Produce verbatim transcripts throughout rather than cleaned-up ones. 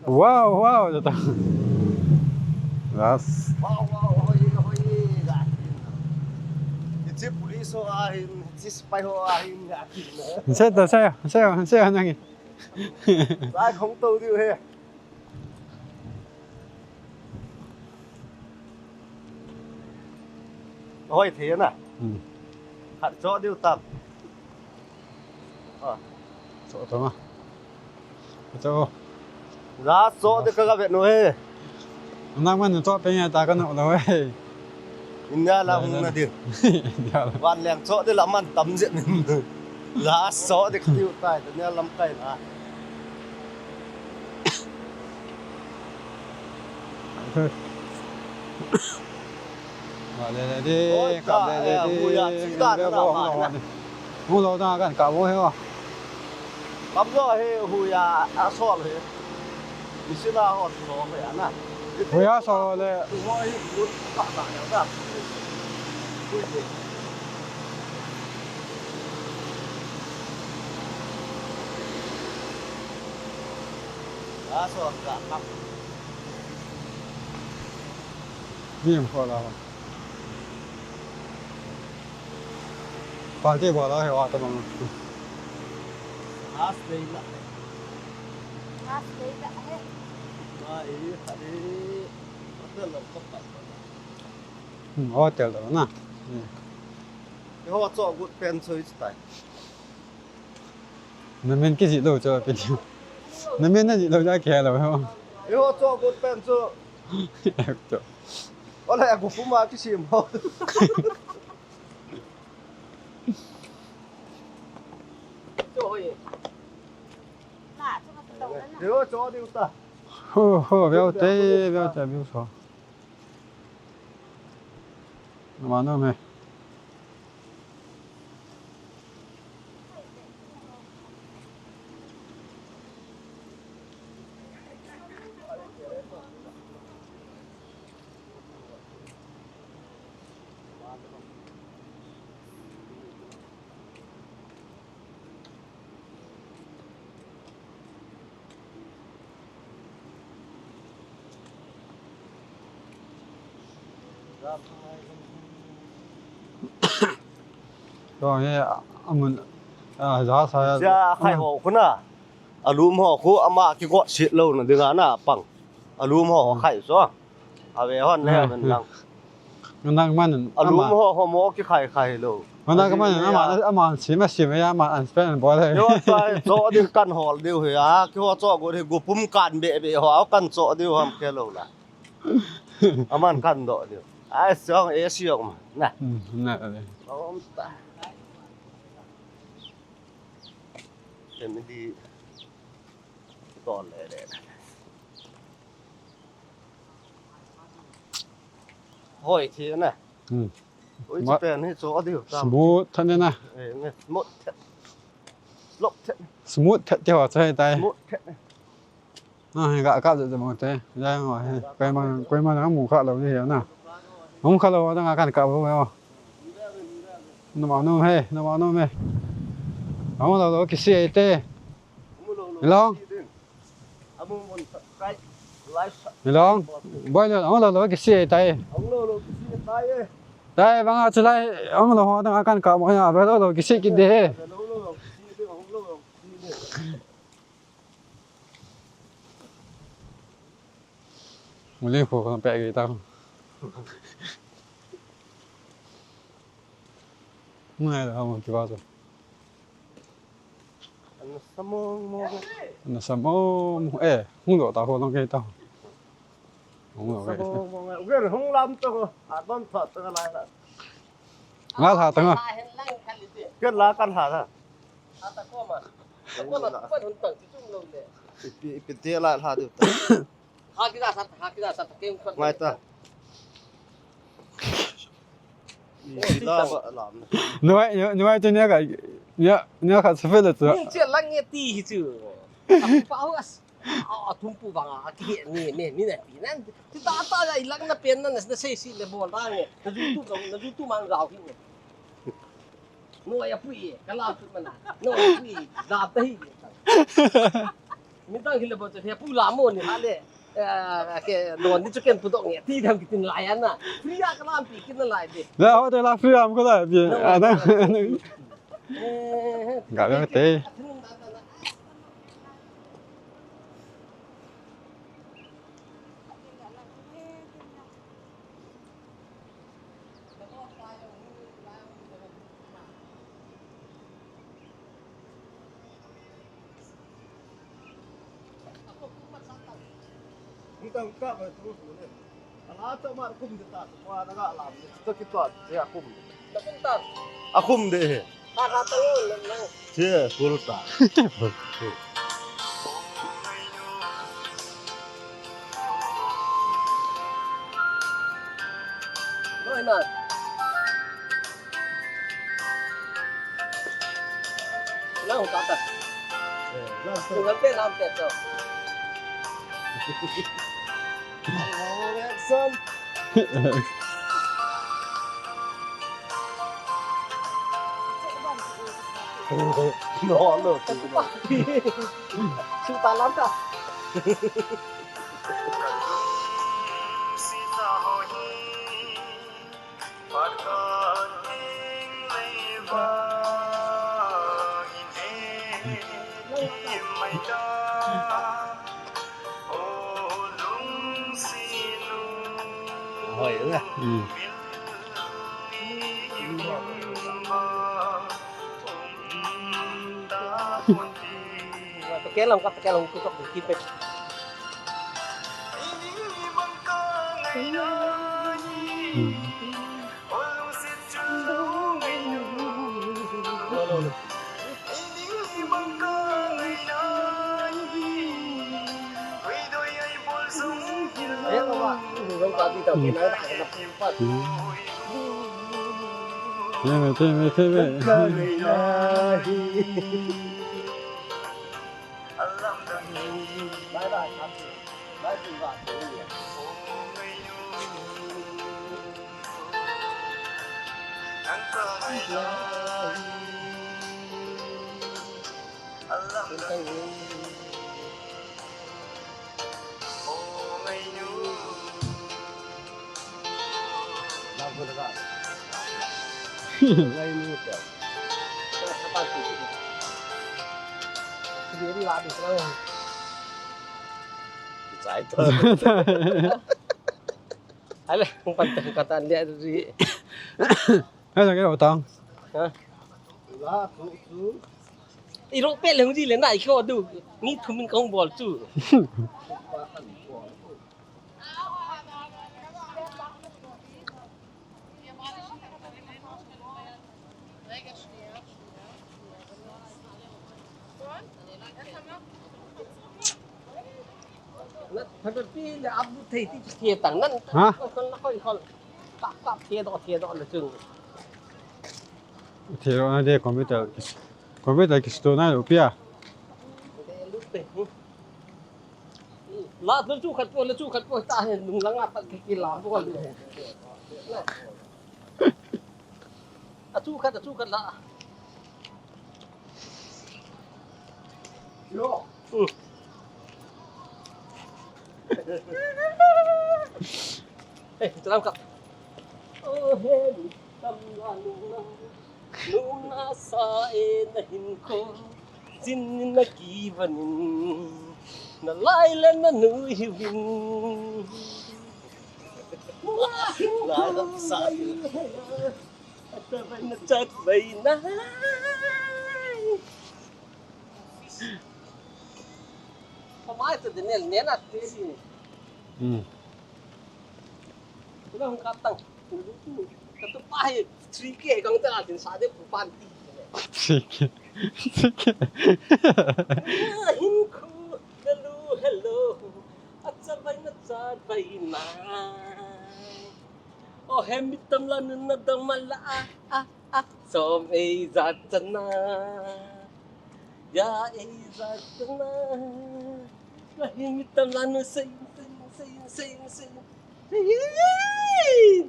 Wow, wow, jata. Yes. Wow, wow, hoi, hoi, ga. Hiche police ho ahin, hiche sepai ho ahin, ga. Sei ta, sei, sei, sei, nang. Lai khong to diu he. Hoi thei na. Hmm. Khat cho diu tam. Ah. Cho to ma. Cho. Za cho diu ka ga vet nu he. Nang man cho pe nya ta ka no lo he. India la hung na diu. India la. Van leng cho diu la man tam je. Za cho diu ka diu tai, India lam kai la. Kap le le di, kap le le di. Hung lo da kan kap vo he. Kap lo he, huya a sol he. Misina ho lo he ana. Huya sol le. Hu mo hi hu ka ka ya da. Hu he. A sol ka kap. Ni em ko la. Party bol a he wa ta bang. Last day la. Last day la he. Ma e, hare. Hotel lo ko pa. Hmm, hotel lo na. Hmm. Ke ho cho gut pen so is tai. Na min kijih lou chu, pi. Na min na jih lou chu, a kihei lou ho. Eiho cho gut pen chu. Cho. Ole, a gu puma kisim ho. Eiho cho diu ta. Ho, ho, veu te, veu te, veu so. Manu me. Tua hi amun, a, ja sa ya. Ja khai ho khu na. Alum ho khu ama kigot sit lou na dinga na pang. Alum ho khai so. Ave hon le, eh, men lang. Nang man. Alum ho ho mo kikhai khai lou. Nang man ama, ama sim, sim ya, ama an spend bol he. Yo, cho, cho ding kan hol diu he. A, kiho cho go he, gu pum kan be be ho, kan cho diu ham ke lou la. Aman kan do diu. Ai, song, e, siong ma. Na. Hmm, na, eh. Om ta. Em di. Ton le le. Hoi thi na. Hmm. Oi, ma-, chi pen hi cho diu tam. Smooth than na. Eh, nge, smooth than. Lop than. Smooth than ti ho chai tai. Smooth than. Na, hi ga ka je mo te. Ja ngo he. Koi ma, koi ma na mu kha lo ni he na. Mu kha lo da nga kan ka bo mo. No ma no he, no ma no me. Mu lo lo ki si te. Nilong. Nilong. Boy le, ong lo lo kisi tai. Tai banga chulai, ong lo ho dang akan ka mo ya, ve lo lo kisi ki de. Muli ko ko pe ki ta. Ngai lo mo ki ba so. Ana sa mong mong. Ana sa mong mong. Eh, hung lo ta ho long ke ta. Hung lo ke. Sa mong mong. Ugen hung lam to ko. Aton tha ta lai la. Nga tha ta nga. Ken la kan tha ta. Ata ko ma. Ko ma ko hun tang ti chung lo le. Ipi, ipi te la tha du ta. Ha kida sat, ha kida sat, kem khat. Ngai ta. Nuai, nuai, nuai tu nia ka, nia, nia ka sefe le tu. Ni che lang nge ti hi chu. A pu pa ho as. A, a thum pu vang a ki he ni, ni, ni na ti nan. Ti ta ta ya i lang na pen na, na sei si le bol da nge. Na ju tu, na ju tu mang rau hi nge. Nuai a pui, ka la tu mana. Nuai a pui, da ta hi. Midang hile bo chu he pu la mo ni ha le. Eh, ke don ni chu ken pu dong nge ti dam kitin lai ana. Free a ka lam pi kin lai de. La ho de la free am ko la bi. No, ana. Eh, ga be te. Ni tang ka ba tu tu ne. Ala ta mar kum de ta, ko ana ga lam ne. Tu ki tu, ya kum. Akum de. Che, kulta. Noi na. Nang kata. Nang pe, nang pe to. Action. No, no. Chuta lam ta. Hoi, na. Hmm. Pakai lang ka, pakai lang ko, ko, ko, ko. Hmm. Theme, theme, theme. Ale, kung pantang katan dia tu. Hai, lagi utang. Ha? Iro pe le hung ji le na, iko du. Ni thumin kong bol chu. Ha? Thei lo na de computer. Computer ki store na lo pia. La, la chu khat po, la chu khat po, ta he nung langa pat ki, ki la po. A chu khat, a chu khat la. Yo. Hmm. Hey, salam kap. Oh, hey, tam la, la. Nuna sa e na hinkho, jin na ki vanin, na lai la na nu hi vin. Lai la sa e. Ata vai na chat vai na. Pamai tu dinel nena tisi. Hmm. Kula hung kap tang. Katu pa hi three K kang tala din sa de pu pan ti. Three K. Three K. Hin khu, hello, hello. Acha vai na cha vai na. O he mi tam la nun na dam la a, a, a. Som ei jat chana. Ya ei jat chana. Ka hi mi tam la nu sei, sei, sei, sei, sei. Hey!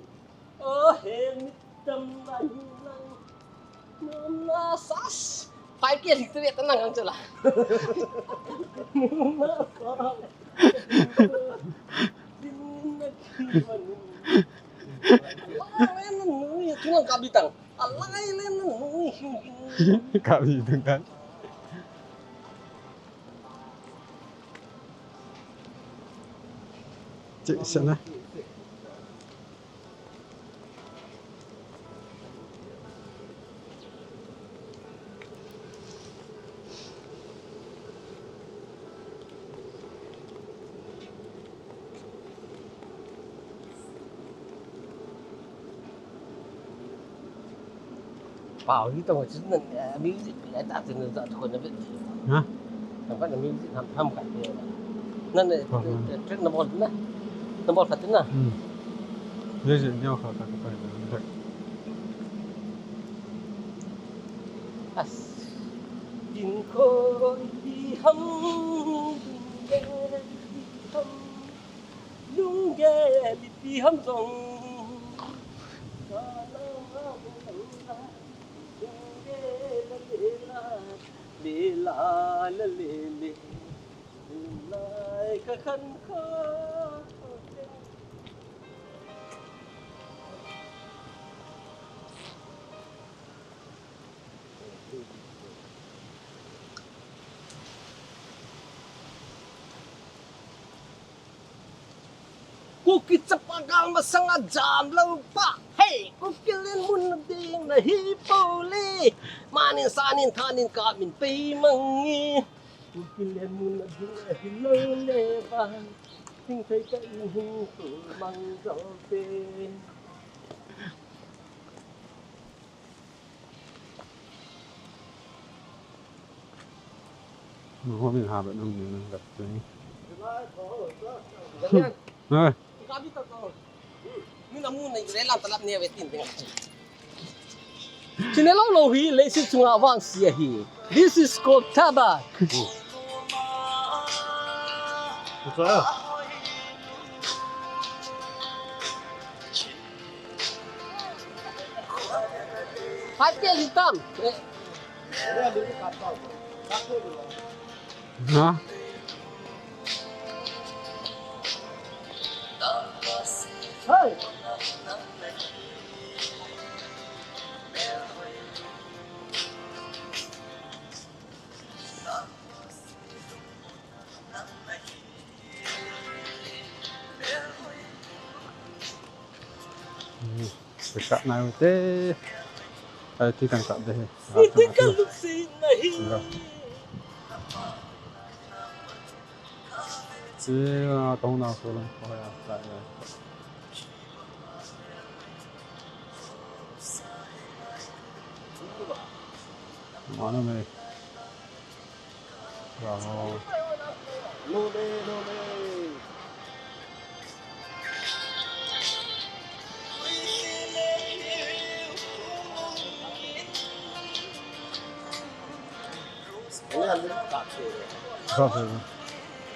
Oh, he mi tam la hi lang. Na, na, sas. Five K lik tu ve ta nang ang chula. Alai le nanu, tu nang kabi tang. Alai le nanu. Kabi tang kan. Cik sana. Pau hi tong chu nan, eh, music pi ai ta chu nan za thon na vet. Ha? Tong kan music ham ham kan. Nan ne, oh, eh, track na bol na. Na bol khat na. Hmm. Music neo kha ka pa. As. Kin ko hi ham, kin ko hi ham. Lunggel ipi ham jong. Lunggel la le la, le la la le le. Lai ka khan kha. Kuki chapa gal masanga jam lou pa. Hey, Kuki len mun ding na hi po le. Manin sanin thanin ka min pei mang nge. Kuki len mun ding na hi lou le ba. Ting thei ka in hung tu mang jol te. Mo min ha ba nung ni nung gat tu ni. Ha. Chine lou lou hi, leiset chunga vangse ahi. This is called taba. Five K lik tam. Eh. Ha? Hey. Hmm, dekat nai ute. Ai, ti kan kat deh. Iti kan luksi nahi. Enggak. Iya, tahu nak aku lah. Oh ya, tak ya. Mana ni? Bravo.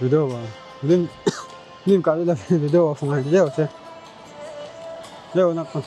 Video ba. Lim, lim ka le video ba phone video che. Leo na ko.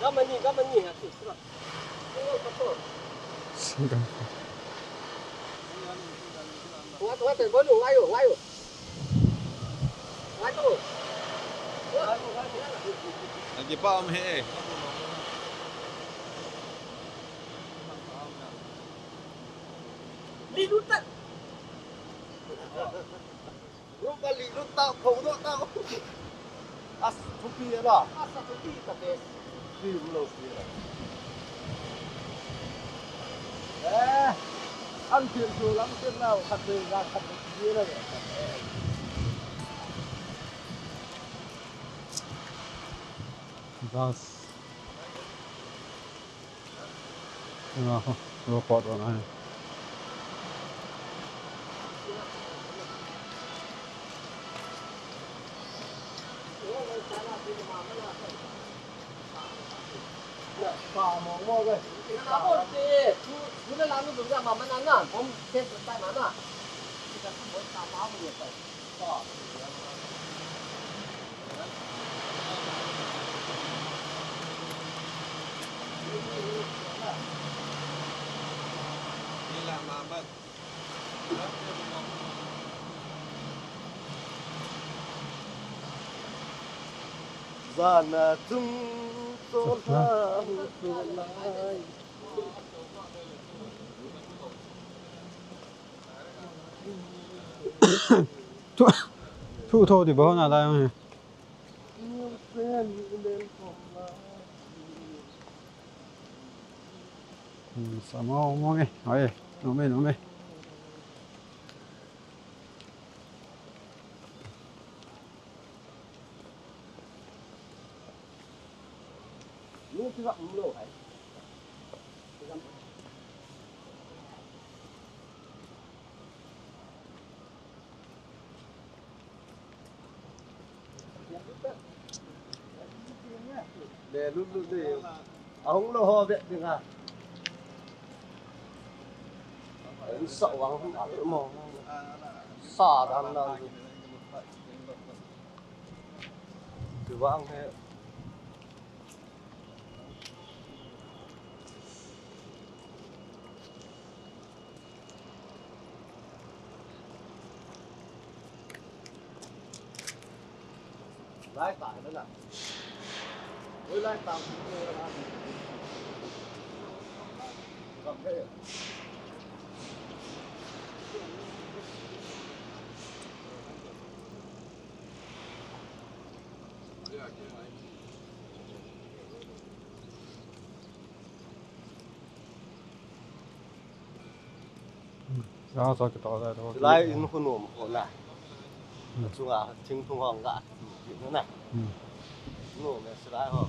Gamani, gamani, ha, tu, tu. Singkang. Ngai, ngai, ngai, ngai, ngai. Lagi pa om he. Lilut ta. Ru ka lilut ta, kho do ta. As thupi la. As thupi ta be. Thupi lo pi la. Eh, an thil chu lam thil nau khat le ga khat le pi la. Bus. Ina ho, ro pot on ai. Jana chung to la to lai. Thu, thu tho di ba na lai. Hmm, sa mo mo nge. Ai, no me, no me. Le, lut, lut, le. Ahung lou ho vet ding a. Sa vang hung a mo. Sa dan na. Ti vang he. Lai ta na na. Oi, lai ta. Gam he. Lai in khu nom khu na. Chunga thingphung hong ga. Na. Nom e silai ho.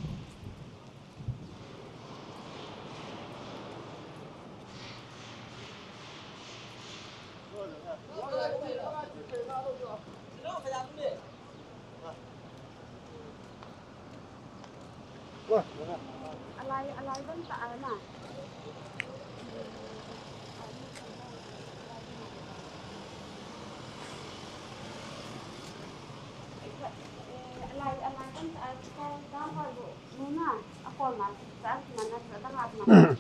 Alai, alai ban ta ana. Alai, alai ban ta ana. Nuna, a kon na, sa, na, na, sa, na, na.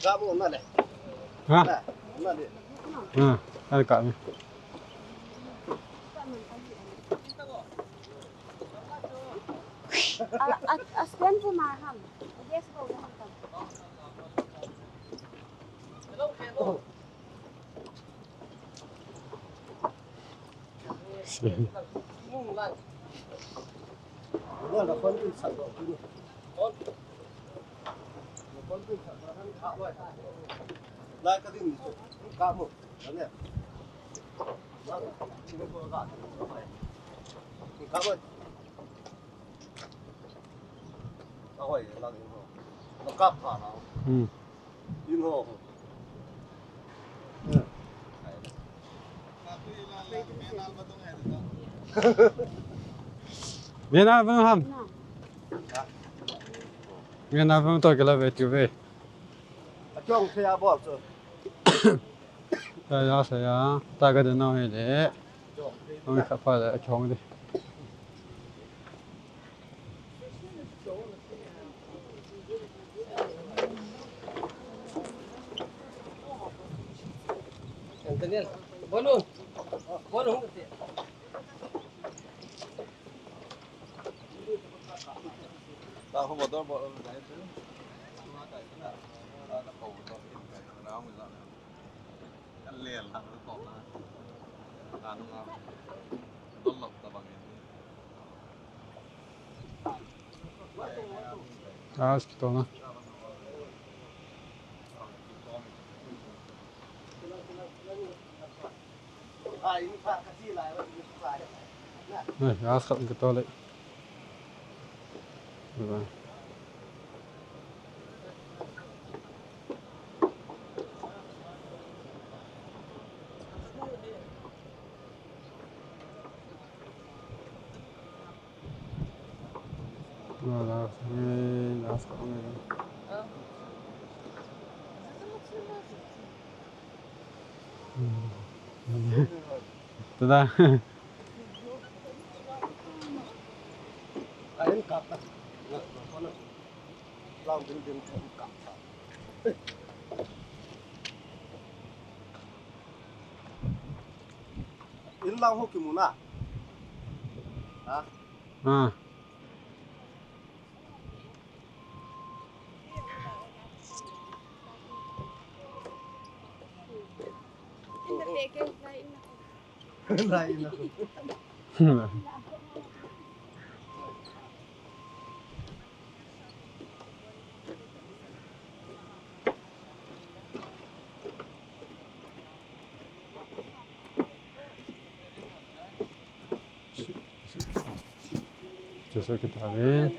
Ka mo na le. Ha? Na, na le. Ha, ai ka ni. A, a, a stand for my hand. Yes, go, go, go. Hmm. Bena bang ham. Nge na vang to kila ve tu ve. Achong se ya bol so. Ya ya sa ya. Ta ka de na he de. Ong ka pa de achong de. Daniel, bolu, bolu. Acho que tô lá. Ai, acho que tô lá. Tata. In lang ho kimu na. Ha? Ah. Lai na. Chuchu kit tave.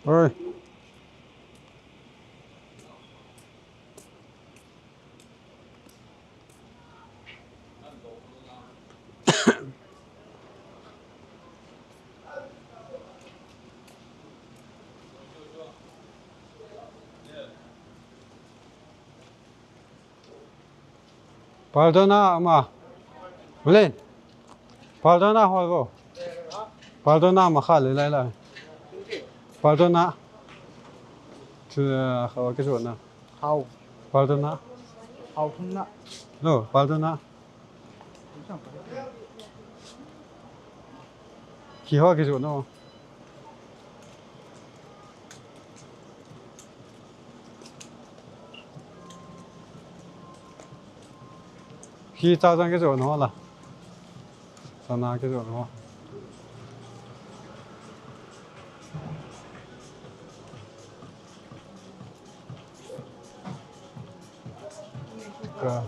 Oi. Pardon a ama. Ule. Pardon a hol go. Pardon a ma kha le lai lai. Pardon a. Chu, ah, kha ke chu na. Hao. Pardon a. Hao thum na. No, pardon a. Kiho kijoh no. Kicha jang kijoh no la. Sana kijoh no. Ka.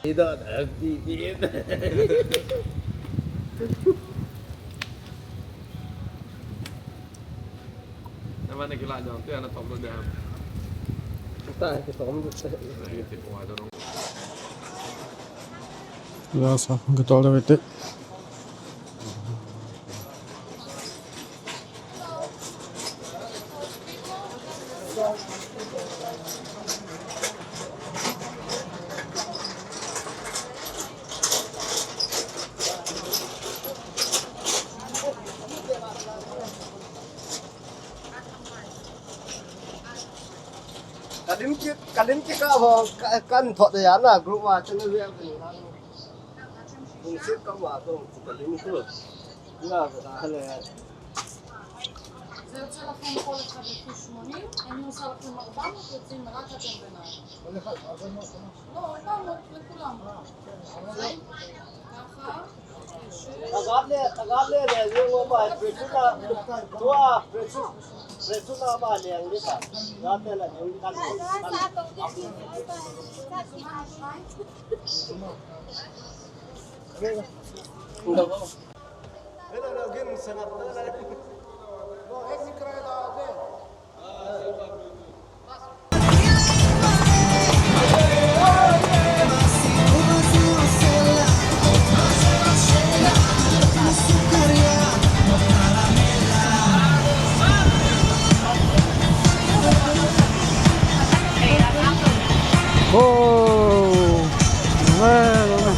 Ida da di di. Namana kila jong, tu ana top lo dia. Ta ki tom. Ai, ti ko ado. Ya sa, ke tol de te. Kalin ki, kalin ki ka ho, ka, kan thot ya na group wa channel ya ni na. Kung sit ka wa to kalin ko. Na ka le. זה יוצא לכם כל אחד לפי שמונים, אני עושה לכם ארבע מאות, יוצאים רק אתם ונער. לא, ארבע מאות לכולם. ככה, יושב. Tagable, tagable, le, le, wo ba, pretu na, tua, pretu, pretu na ba, le, le, ta. Tagable, le, le, ta. Oh, well.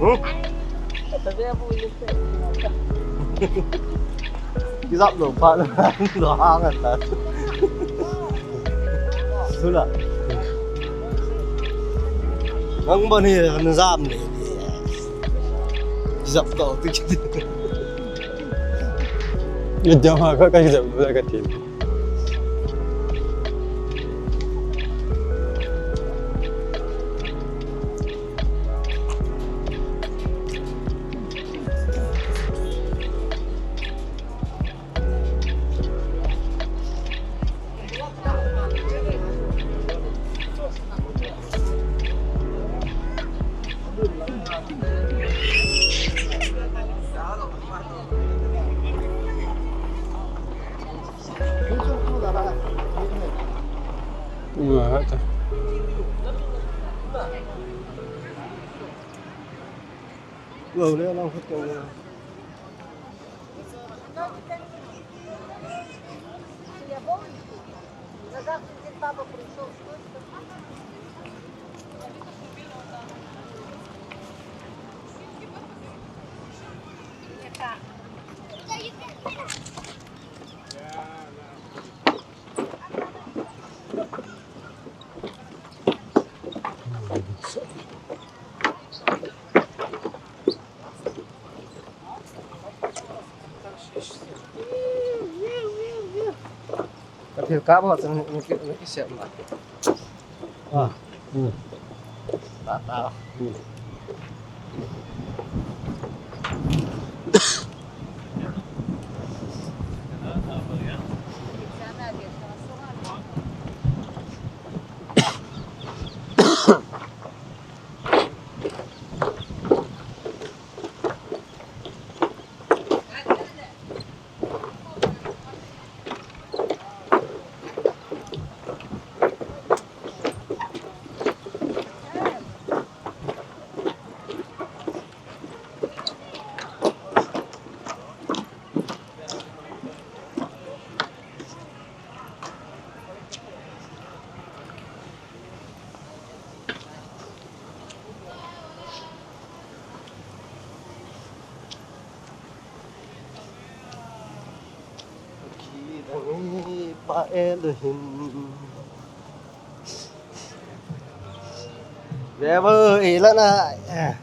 Hmm? Kijap lou phat lou hang ata. Sula. Nang bani nang jam ni. Kijap to ti. Kijap ha ka kijap lou ka ti. Ka thil kap ho chun na ki, na kisep ma. Ah. Hmm. Ta ta. Hmm. Pa Elohim. Ve vo, i lana, eh,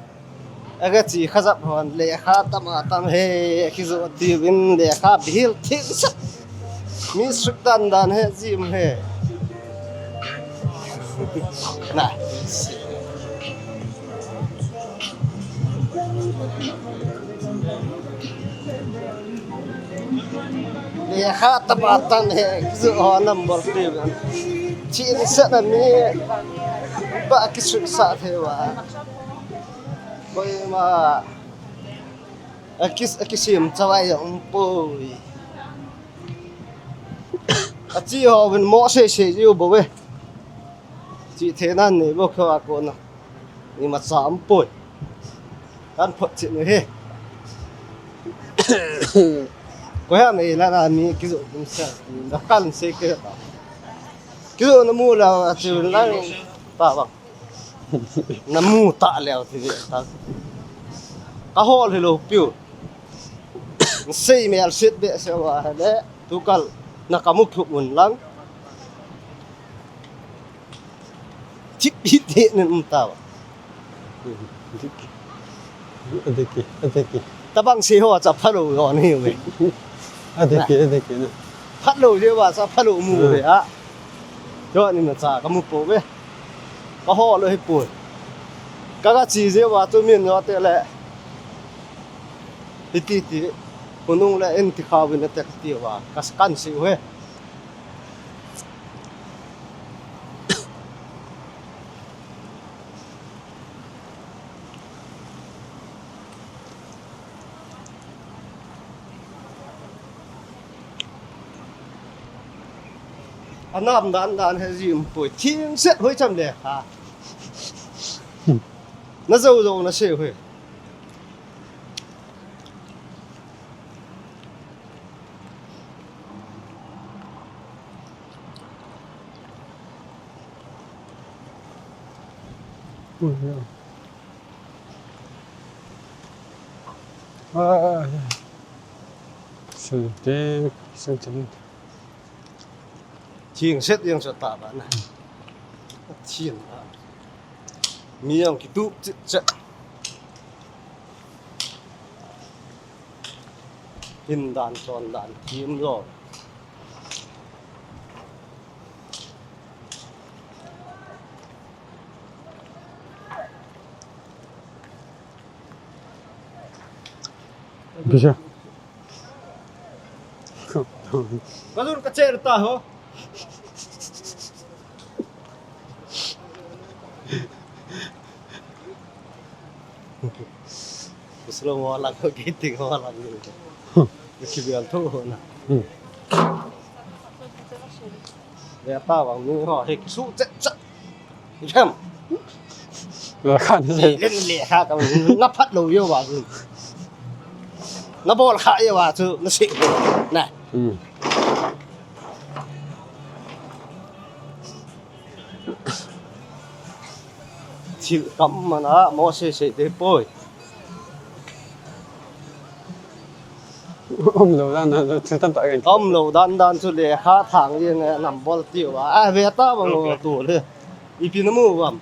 aga chi khajap hon, lekha tam a tam he, kijo tiuvin, lekha bihil thil sa. Mi suk dan dan he, jim he. Na. Lekha tam a tam he, kijo ho nam bol tiuvin. Chin sa na mi, ba kisuk sa the va. Koima, a kis, a kisim chavai jong umpoi. A chi ho vin mo sei sei jiu bou ve. Chi the nan nei bou kho a kona. Imacha umpoi. Kan phot chi nu he. Koiham ei lana mi kijo kum sa. Da kan sei ke ta. Kijo na mu la a chi la ta ba. Na mu ta leu ti ve ta. Ka hol hilou piu. Sei mel set be se va le. Tu kal na ka mu khu un lang. Chip hit he nen um ta va. Adeki, adeki. Tabang sei ho cha phalou ho ni ve. Adeki, adeki na. Phat lou jeh uva, sa phat lou mu ve a. Cho ni na cha ka mu pouve. Ka ho lou hi poi. Ka ga chi jeh uva chu min jo te le. Hiti ti. Hunung le en ti kha vin te ka ti uva. Ka kan si uve. Anam dan dan he ji um poi. Thing set hoi cham le ha. Na zo zo na se hoi. Ui, ya. Ah, ya. Sente, sente. Thing set yang sa ta ba na. Thing a. Mi yang ki tu chet chet. Hin dan chon dan thim lo. Bisa. Kazun ka cher ta ho. Slow mo lang ho, kiting mo lang ho. Kibial to ho na. Hmm. Ve ta vang nu ho, he su che che. Ikham. Lekha ni se. Len lekha ka na phat lou jeh uva chu. Na bol kha jeh uva chu na se. Na. Hmm. Thil kam mana mo se se te poi. Um lou dan dan chu thil tamtah kan. Um lou dan dan chu lekha thang jeng e, nam bol ti uva. A ve ta vang lo tu le. Ipi na mu uvam.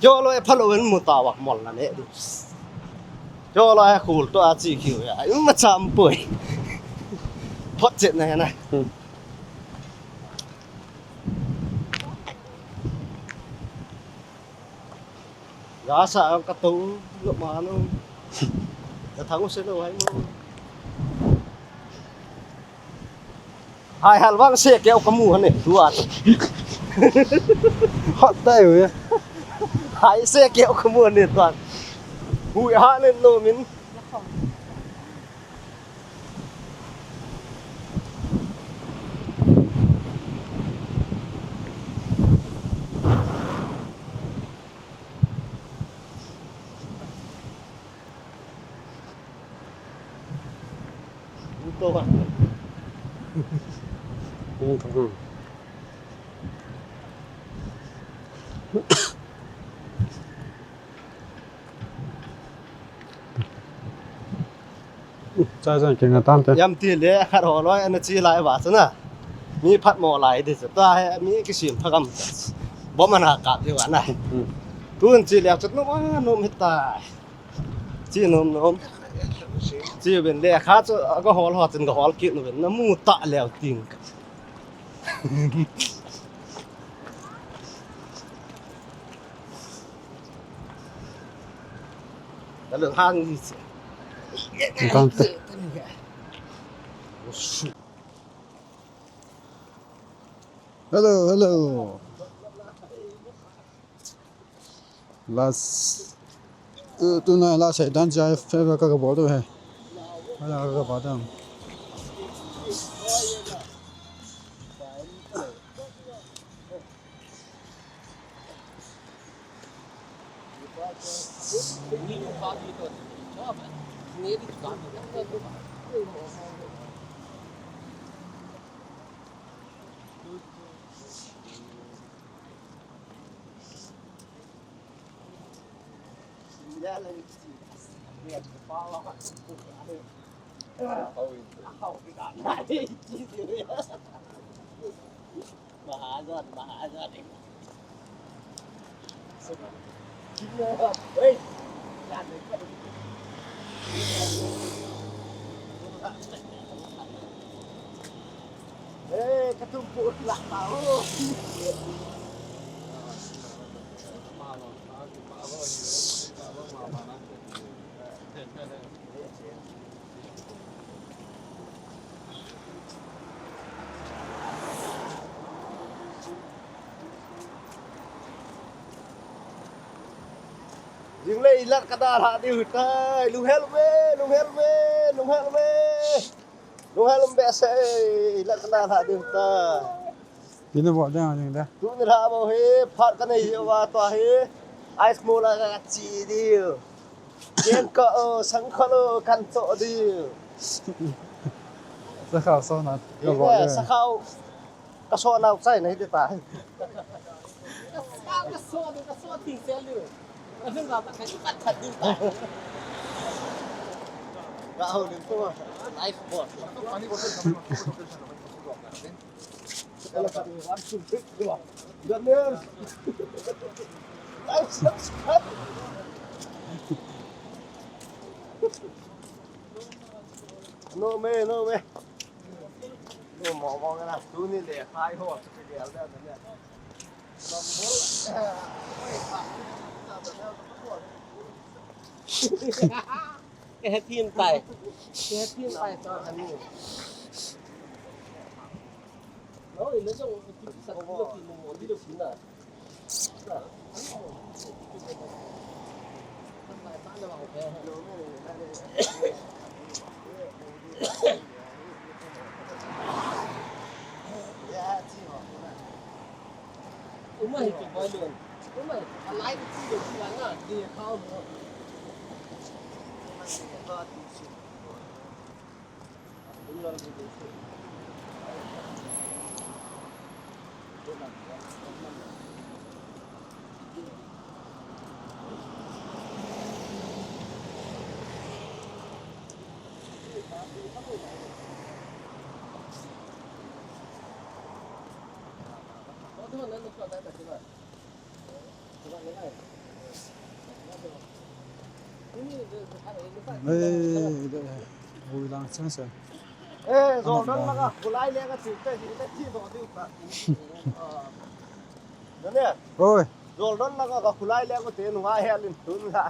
Jolo e phalo en mu ta uva mol na le du. Jolo e khul to a chi kiu ya. Ima cham poi. Phot chet na he na. Hmm. Ga sa ang ka to lo ma no. Ka thang se lo hai mo. Hai hal vang se keu ka mu hane tu a. Hot dai ve. Hai se keu ka mu hane tu a. Hui ha ne no min. Chai chai keng atan te. Yam ti le khat ho loi ana chi lai va chu na. Mi phat mo lai di chu ta he mi kisim pha gam. Bom ana kap di va na. Hmm. Tun chi le chu nom a nom hi ta. Chi nom nom. Chi ben le kha chu ka hol ho chin ka hol kit nu ben na mu ta leu ting. Hello, hang is. Tante. Hello, hello. Last, uh, tuna last hai dan jai favor ka ka bol tu hai. Wala ka ka bol tu. Mahajan, Mahajan. Hey. Jing le ilat ka dalha diu tai, lunghel ve, lunghel ve, lunghel ve. Lunghel um behseh, ilat ka dalha diu tai. Ina bol ding, ding da. Tuni lha bou hi, phat ka nei uva tua hi. Ice mol a ka chi diu. Ken ka o, sang ka lo, kan to diu. Sakhao so na, ka bol ding. Sakhao. Ka so nau chai na hi ta. Ka sa, ka so, ka so ting sel diu. Ka hung ka ta, ka chu ka that diu ta. Ka hau diu to. Life boss. One, two, three, go. Daniel. Life subscribe. No me, no me. No mo mo na. Tuni le hai ho. Ka hepin tai. Ka hepin tai to ani. No, ina jong ki sa ko ki mo di lo sina. Ei, de, hui lang chang se. Eh, Jordan langa, khulai lenga chi te, hi te chi do diu ta. Nane? Oi. Jordan langa ka khulai lenga te nunga helin tun la.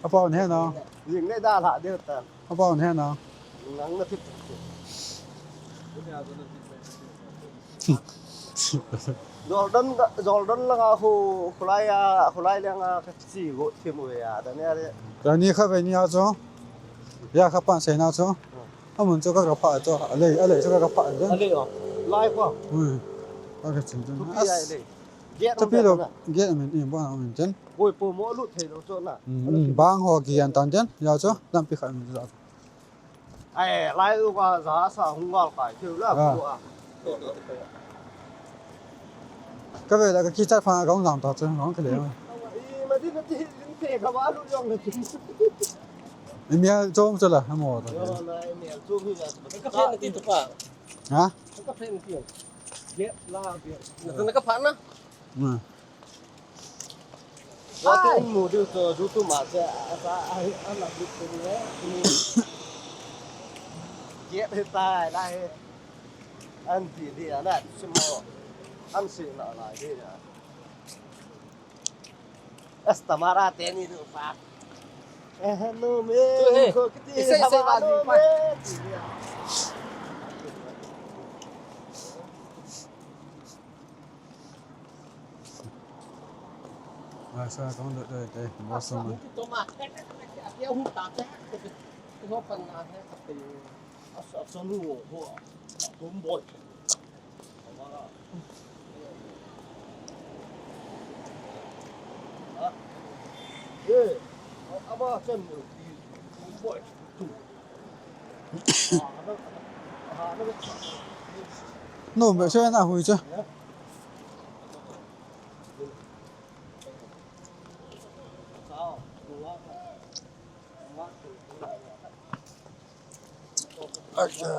Apa on he na? Jing le dalha diu ta. Apa on he na? Nang na thip. Jordan, Jordan langa khu, khulai a, khulai lenga ka chi go thim u ya, da ne are. Da ni kha ve ni a chu. Ya kha pan sei na chu. Amun chu ka ka pha chu. A lei, a lei chu ka ka pha chu. A lei o. Lai ko. Ui. Ka ka chin chu. Thupi a lei. Get thupi lo. Get min in ba min chen. Boi po mo lut thei lo chu na. Bang ho ki an tan chen. Ya chu. Lampi kha min chu. Ai, lai u ka za sa hung gal kai thei la ko a. Ka ve la ka kichat pha ka hung jam ta chu, hung ka le. I ma di na ti, din te ka ba lu jong na ti. I mia chom chu la, ha mo ta. Yo, na i mia chom hi la. Ka phe na ti tu pa. Ha? Ka phe na ti. Ye la ye. Na ka pha na. Wa tin mu diu chu, YouTube ma che, a, a, a, a la bit tu le. Kiet he tai lai he. An ti di a na, simo. An si na lai di a. As tamara te ni du pa. Eh, no me. Tu he. Ko kiti isai, isai ba no me. Asa kong dot dot dot, boss ma. Asa, asa nu ho. Tomboy. Eh, ama chan tomboy. No, me se na hui cha. Acha.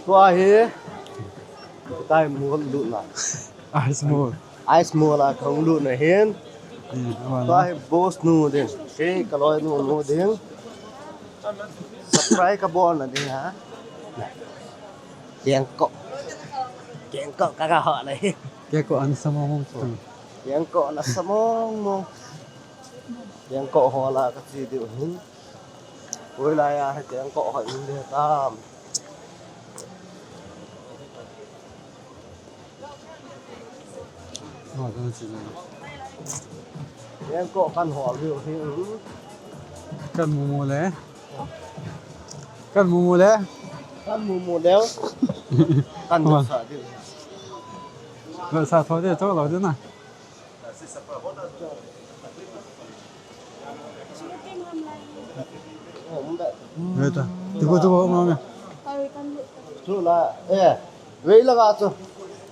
Tua hi, tai mall lutna. Ice mall. Ice mall a kahung lutna hin. Hmm, tua hi boss nu ding. Kei kaloi nu nu ding. Surprise kabolna ding ha. Kengkoh. Kengkoh kaga ho le. Kengkoh an sa mong mong. Kengkoh an sa mong mong. Kengkoh ho la kachi diu hin. Koi lai a hi kengkoh hoi um ding tam. Kengkoh kan hol diu hi um. Kan mu mu le. Kan mu mu le. Kan mu mu le. Kan mu sa diu. Lo sa tho de to lo de na. Hei ta. Tuku tuku ma me. Chu la, eh, vei la ga chu.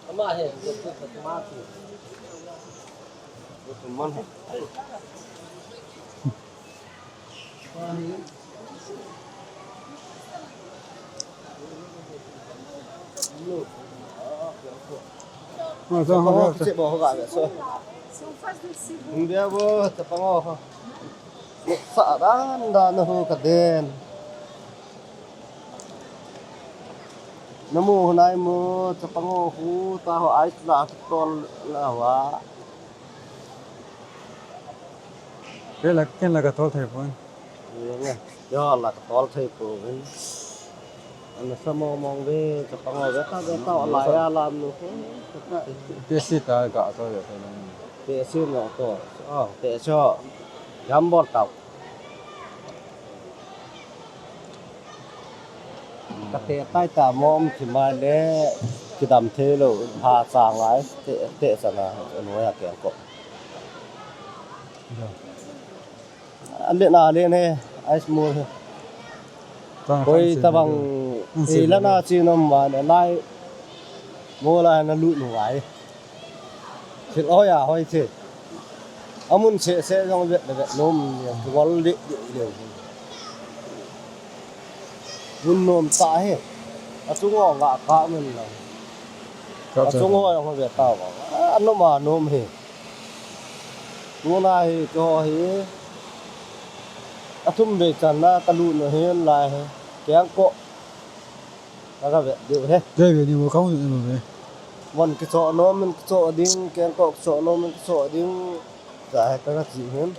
Ama he, tu ma tu. Tu man he. Chapang ho kichep bou ho ga ve so. Hung dia bou chapang ho. Sa dan dan ho ka den. Namu nai mo chapang ho hu ta ho ai la tol la wa. Kei la, kei la ka tol thei pon. Yo la ka tol thei pon. Ana sa mong mong ve, chapang ho ve ta ve ta la ya lam nu ko. Te si ta ka tol ve ta na. Te si no to. Oh, te so. Jam bol tau. Ka te tai ta mom ki mai le kidam thei lou ha cha ngai te te sa na no ya kengkoh. An le na le ne ice mall he. Koi tabang e la na chi nom ma ne lai mall a na lut nu ngai. Thil hoi a hoi thei. Amun seh seh jong vet le vet nom nia, kigol le le le. Mun nom tah hi. Achung ho nga ka mun lo. Achung ho jong vet ta ba. Anom anom hi. Tuna hi cho hi. Athum vei channa ka lut nu hin lai hi. Kengkoh. Ka ga vet diu he. Dei ve ni mo kong ni mo ve. Mon kicho nom, min kicho ding, kengkoh kicho nom, min kicho ding. Cha he ka ga chi hin.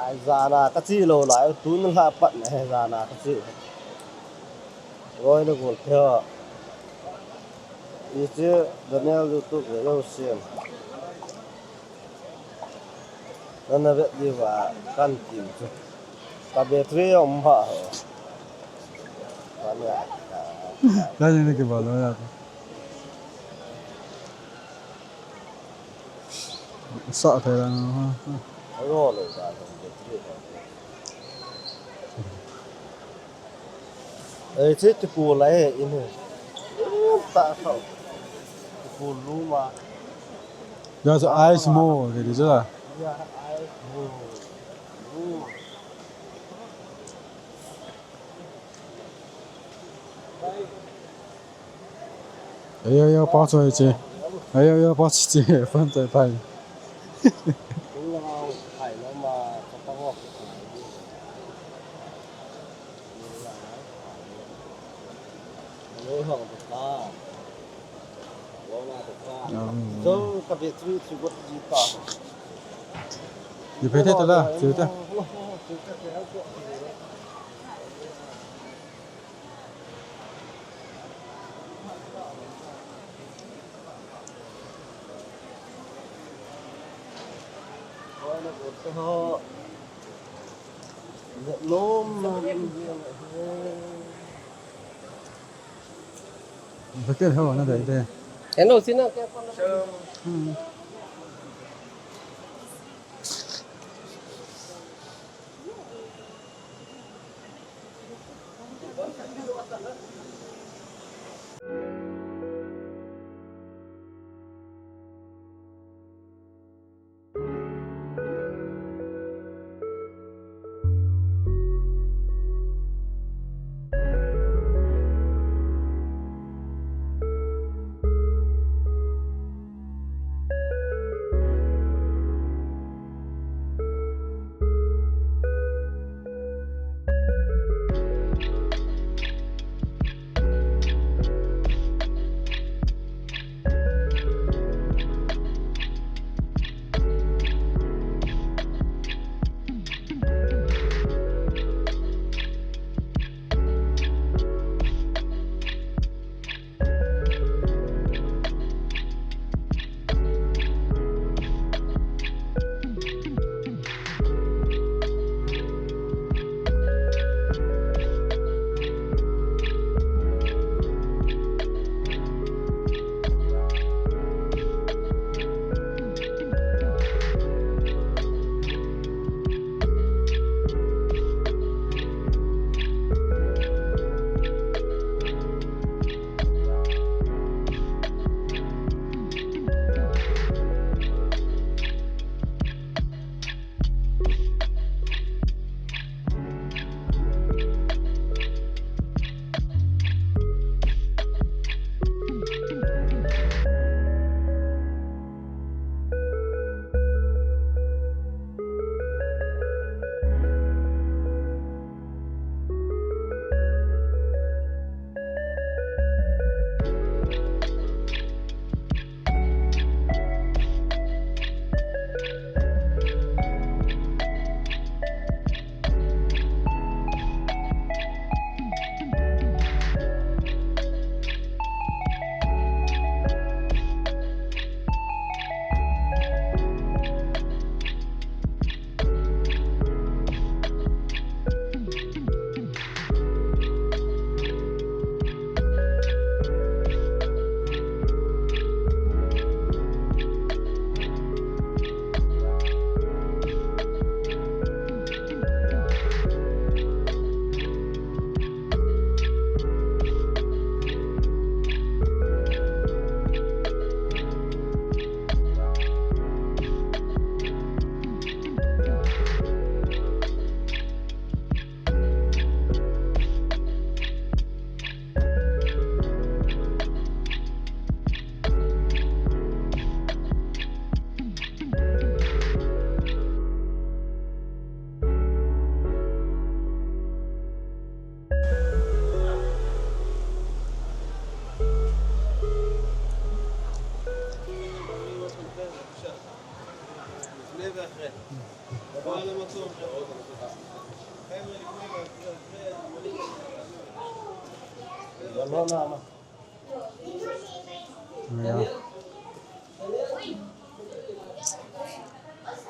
Ai jana ka chi lou lai, tun la pat na he jana ka chi. Roi le gol the. Ichi Daniel YouTube ve lou siam. Nana vet diuva kan kim chu. Ka battery um ha ho. Ka ne. Ka ne ke ba lo ya. Sa thei la ha. Ro lo ka battery. Ei, che tipu la e, in he. Ta sao. Tipu lu ma. Ya so ice mo, ke di so la. Ya, ice mo. Lu. Ayo, ayo, pa choi che. Ayo, ayo, pa choi che. Pan choi pai. Ni pe te la, che te. Hello, sina. Hmm.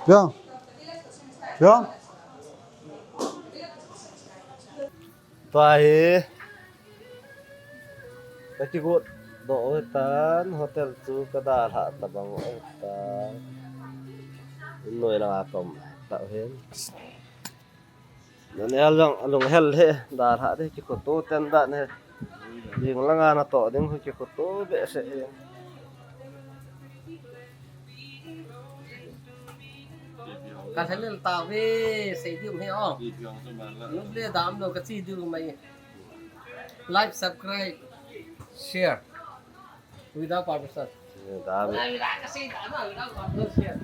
Piang. Piang. Tua hi. Ka kigot doh u hitan, hotel chu ka dalhah tabang u hitan. Innoi langa ka um tah u hin. Daniel jong alung hel e, dalhah ding kikhoto ten dan e. Jing langa natoh ding kikhoto behseh e. Ka thalel tave, sei diu he o. Nuble dam lo ka chi diu mai. Like, subscribe, share. Without permission. Dam. Without, without, ka sei dam, without permission, share.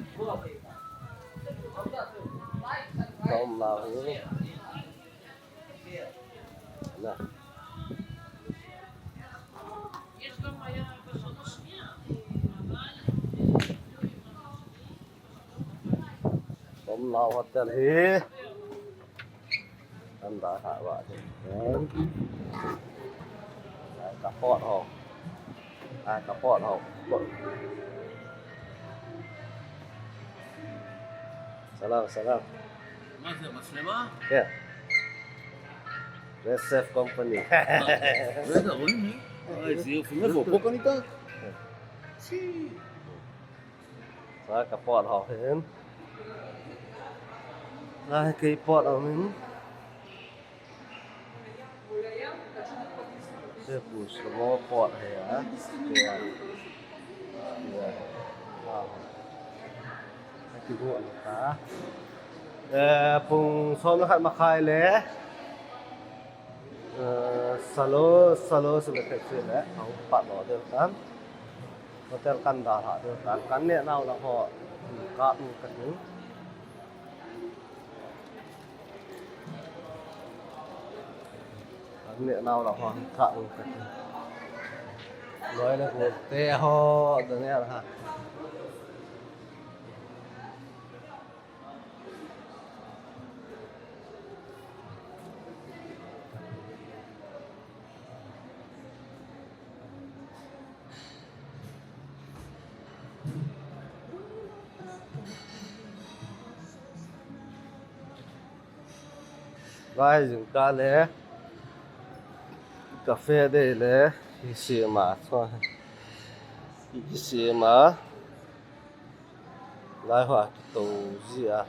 Like, subscribe, share. Na. Tom lau hotel hi. An da ha wa hi. Ai, ka pot ho. Ai, ka pot ho. Salam, salam. Mas, mas lema? Yeah. Red Chef Company. Red, what do you mean? Ai, si, fumé fo, poca nita. Si. Sa ka pot ho hin. Sa ka pot ho hin. Se pu sa mo pot he a. Ya. Ya. Ah. Ka kigo ta. Eh, pung som le khat makhai le. Eh, salo, salo sum le khat sum le, ahung pat lo deu tan. Hotel kan dalha deu tan. Kan ne nau lang ho, ka mu ka tu. Kan ne nau lang ho, ka mu ka tu. Loi le ko te ho, Daniel ha. Lai jingkah le cafe dei le hi sema, hi sema. Lai hoa kitou ji a.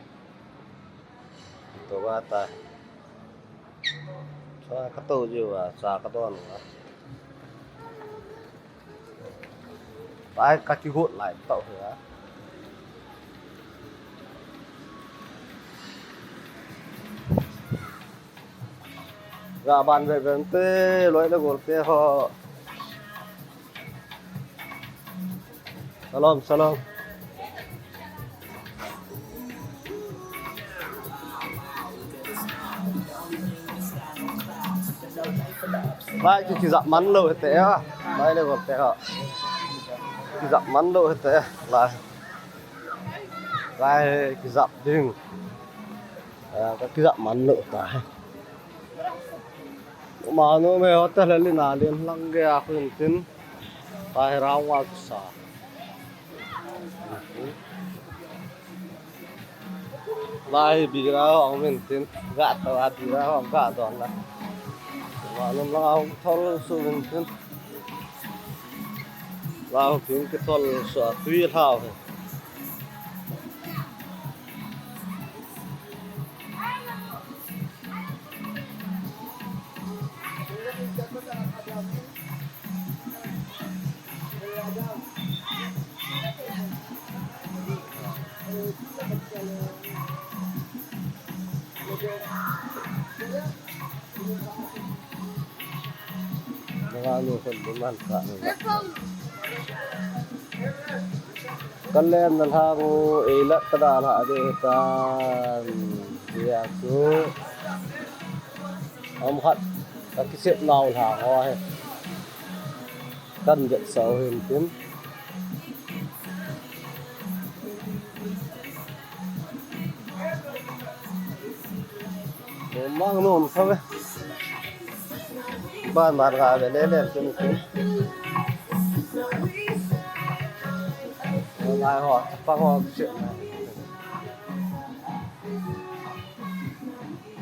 Kitou a ta. Cha katou ji a, cha kadon a. Lai ka kigot lai tau hi a. Ga ban ve ve te, loi le gol te ho. Salam, salam. Lai ki, kijap man lou hite a. Lai le gol te ha. Kijap man lou hite. Lai. Lai kijap ding. A, ka kijap man lou ta. Manu me hotel le na len lang ge a khun tin. Pa he rang wa sa. Lai bira hong min tin. Ga ta wa bira hong ga don la. Manu lang hong thol su min tin. Lai hong tin ke thol su a tui hlau he. Kalen na lhang u, eilat ka dalha ding tan. Tia chu. Am khat ka kisep nau lhang ho he. Kan vet sau hin tin. Mang nom sa ve. Ban ban ga ve le le kin kin. Lai ho, chapang ho kichep.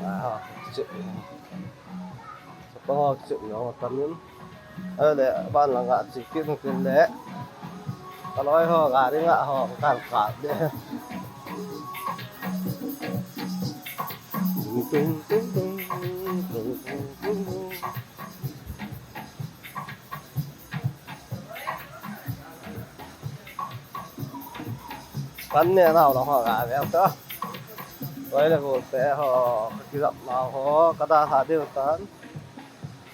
Lai ho, kichep. Chapang ho kichep nau tam in. Ale, ban lang ga chi kin kin le. Ka loi ho, gari nga ho, kan ka de. Tung, tung, tung. Kan ne nau lang ho ga ve ta. Koi le ko te ho, ka kijap nau ho, ka dalha diu tan.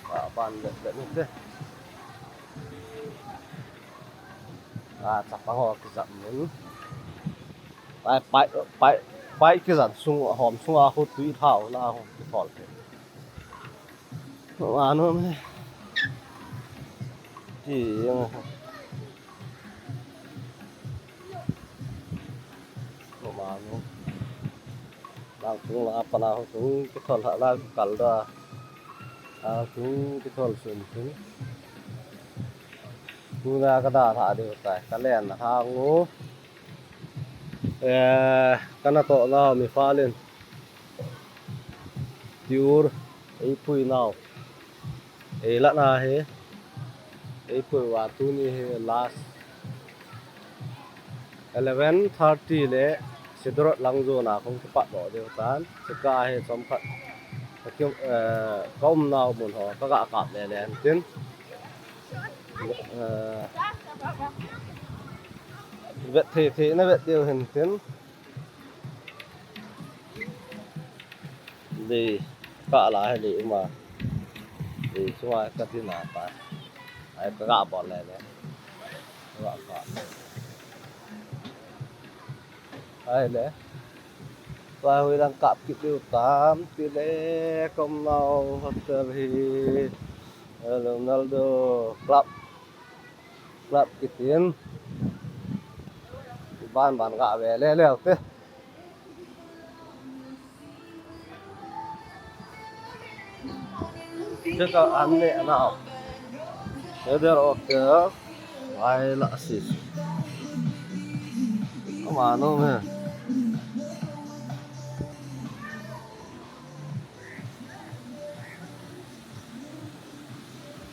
Ka ban le le ni te. A, chapang ho kijap mun. Pai, pai, pai, pai kijan sung, hom sung a ho tui thau la ho kithol te. Anu me. Ti yang. Anu. Lang tung la pana ho tung kithol ha la kal da. A, tung kithol sun tung. Tuna ka dalha diu tai, ka len ha ngu. Eh, ka natoh nau mi falin. Tiur, ei pui nau. Ei la na he. Ei pui va tuni he last. Eleven thirty le Sidrot lang jo na kong kipat doh diu tan. Sika he chom khat. Ka kim, eh, ka um nau mun ho, ka ga kap le le tin. Eh, vet thei thei na vet diu hin tin. Lei, ka la he lei uma. Lei sunga ka ti na ta. Ai ka ga bol le le. Ka ga ka. Ai le. Tua hui lang kap kit diu tam ti le kom nau hotel hi. Ronaldo Club. Club kitin. Ban ban ga ve le le te. Check out an ne nau. Weather okay. Vai la sis. Ama no me.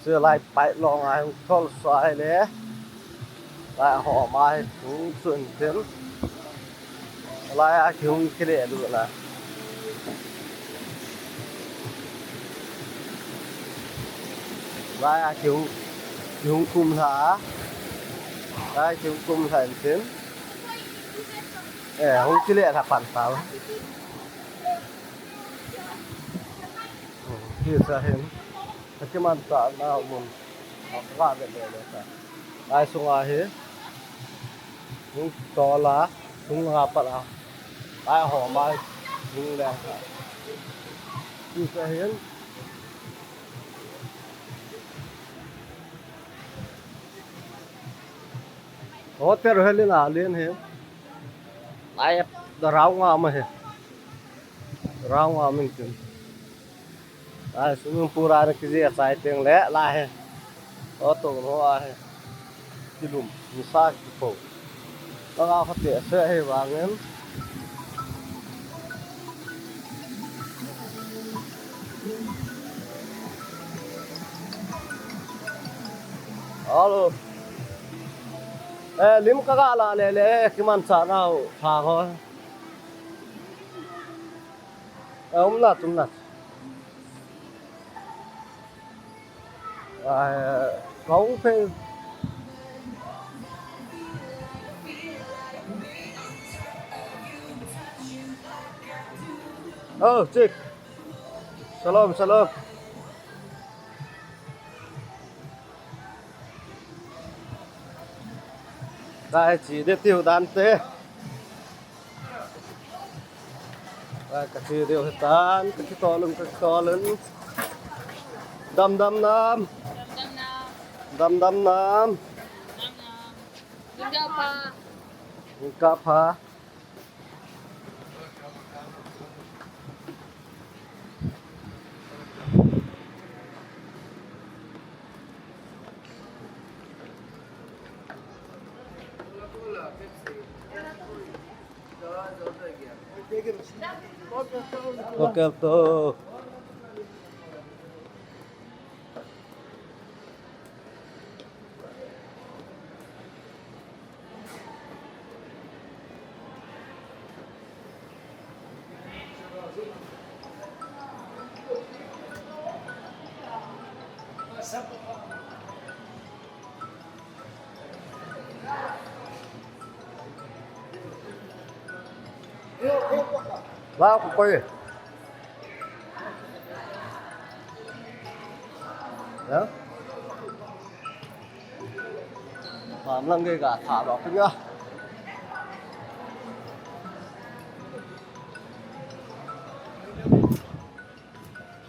Chu lai pai long a hung thol sai le. Lai ho mai hung chun tin. Lai a ki hung kile du na. Lai a ki hung, ki hung kum la. Lai ki hung kum la tin. Eh, hung kile la pan ta. Kisa hin. Ka kiman ta na mun. Ka ve ve le ta. Lai sunga hi. Hung to la, hung ha pa la. Lai ho mai. Hung le ta. Kisa hin. Hotel helin a len hi. Lai da rau nga ma hi. Rau nga min tin. Lai swimming pool a na kiji a chai teng le lai hi. O to no a hi. Kilum, nisa kipo. Langa khote se hi vangin. Alo. Eh, lim ka ga la le le, kiman cha nau, pha ho. Eh, um na, um na. Eh, kong pe. Oh, check. Shalom, shalom. Dai chi de tiu dan te. Dai ka chi de tan, ka chi tolun, ka chi tolun. Dam dam nam. Dam dam nam. Dam dam nam. Dam nam. Ding ka pha. Ding ka pha. Hotel to. Wow, koi. Ya. Pam lang ke ka tha ba pu ya.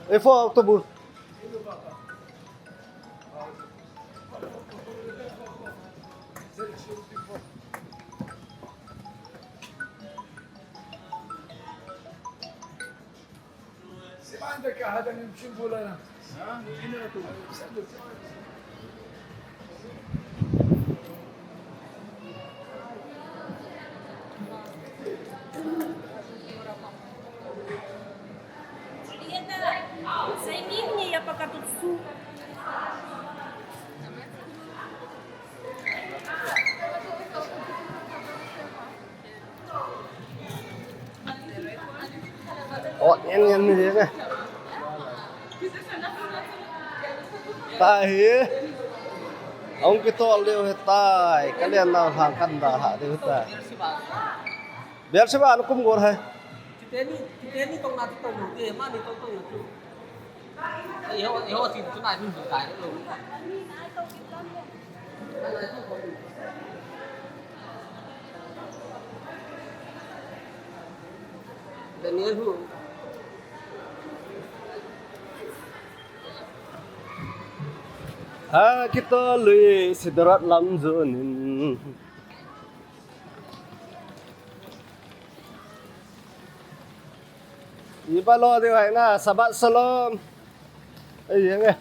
E four autobus. Julieta, saini ni ya pakatutsu. Oh, yan, yan, yan, yan. Tahi. Ang kito leo he tai. Kalian na hang kanda ha leo tai. Biar siba anu kum gor hai. Kiteni, kiteni tong na tong na te, mani tong tong na tu. Iho, iho, tin tu na tin tu tai lo. Daniel hu. Ha, kito lui Sidorat lam jonin. Iba lo deu hai na, Shabbat Shalom. Ei, yang eh.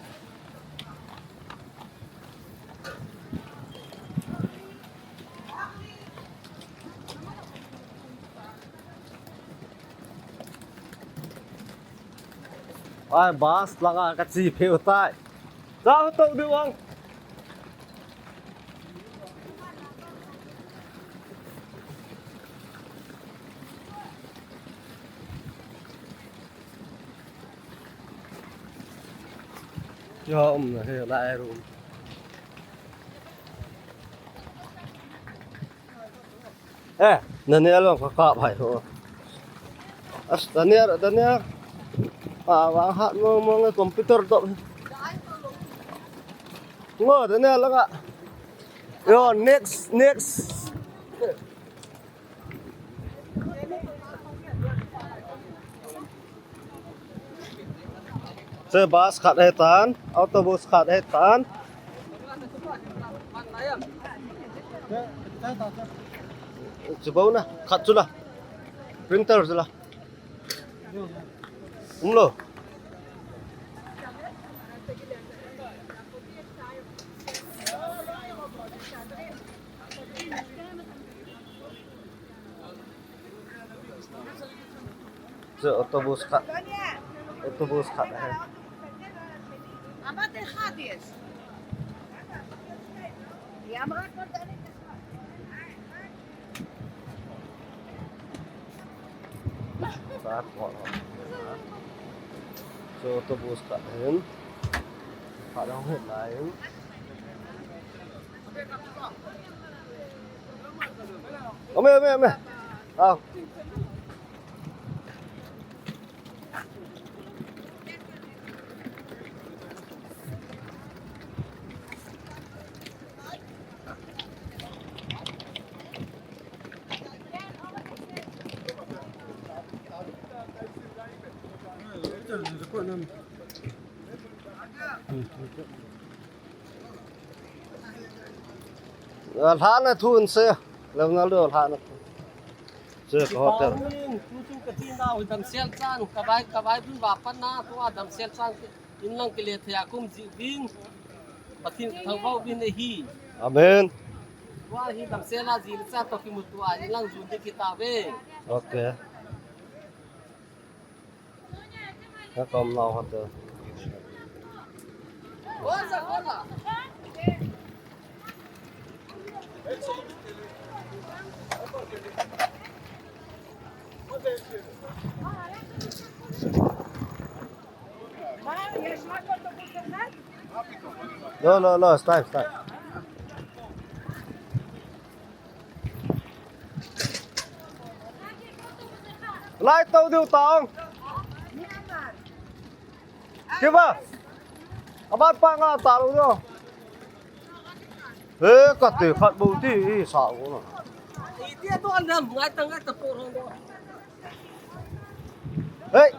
Ai, bus langa kache pheu tai. Cha ho to deu ang. Yo, um, he, lai room. Eh, Daniel, ka ka bai ho. As, Daniel, Daniel. Ah, wang hat mo, mo nge computer to. Ngo, Daniel, langa. Yo, next, next. Che bus khat ahi tan, autobus khat ahi tan. Chu bou na, khat chu la. Printer chu la. Um lo. Chu autobus khat. Autobus khat ahi. Chu autobus khat ahin. Khat ahung het lai in. Ome, ome, ome. Au. Lhana thu in se. Lhana thu. Che ka hotel. Tutu ka tin da u damsel chan, ka bai, ka bai bin va pan na, tua damsel chan, in lang kile thei a kum ji bin. Pathen ka thangvah uvin ahi. Amen. Tua hi damsel a ji le cha toh kimuto a, ilang jun ding kitauve. Okay. Ka kom nau hatu. לא, לא, לא, סתם, סתם. Lai tau diu tang. Kiva. Abat pa nga ta lu diu. He, ka te khat bu ti i sa u na. Ti ti tu an dam ngai tang ngai ta po rong do. Hey.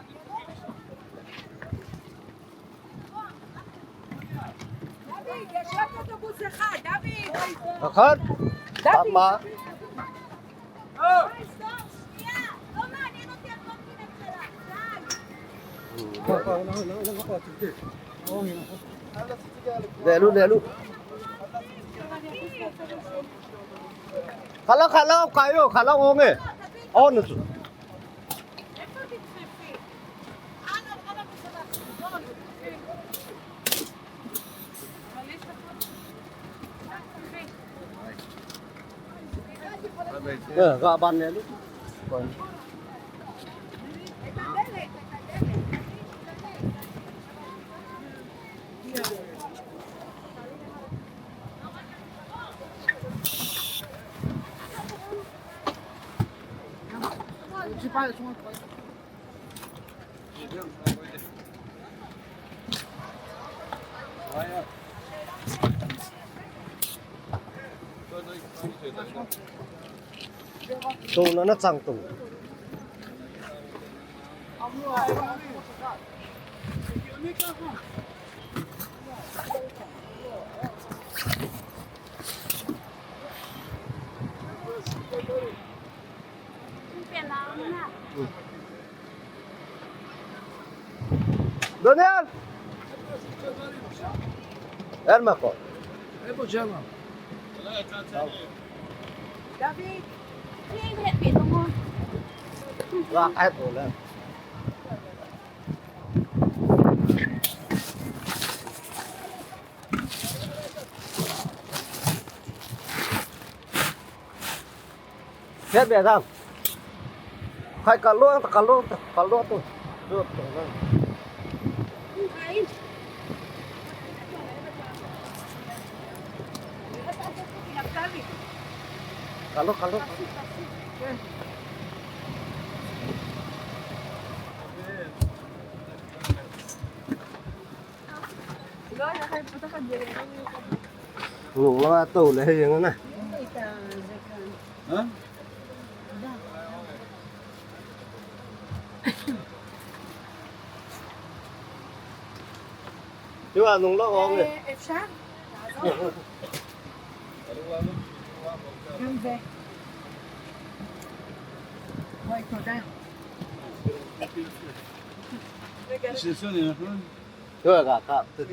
דוד, יש רק אוטובוס אחד, דוד! אחד? דוד! מה? לא מעניין אותי הקורקינט שלה, די! Lelu, lelu. Kalau, kalau kayo, kalau onge. Oh, nusu. Ga ban ne lu. Tuna na chang tung. Daniel! Elma ko. Ebo jama. David. Wa kai to le. Siap ya, Sam. Khai kalung, kalung, kalung tu. Tu, tu, tu. Kalung, kalung. Nung langa tou le hei jeng na. Ha? Tua nung lo ong le. אפשר? גם זה. וואי, תודה. Tua ga ka tu.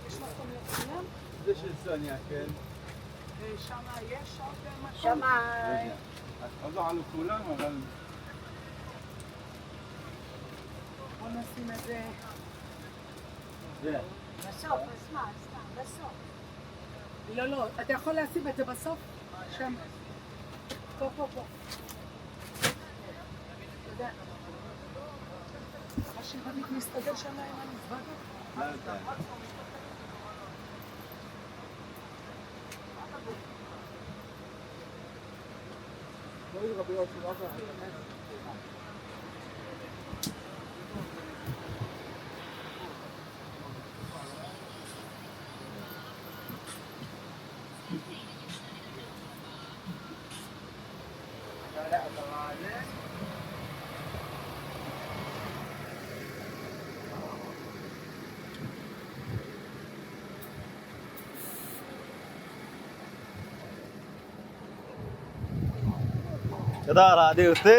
יש מקום לכולם? זה של סוניה, כן. ושם יש עוד מקום? שם... רגע, את עוד לא על כולם, אבל... בוא נשים את זה. זה. בסוף, אז מה, אז מה, בסוף. לא, לא, אתה יכול לשים את זה בסוף? שם. פה, פה, פה. תודה. מה שדוד מסתדר שם עם המזוודה. לא יודע. Ka da ra diu te.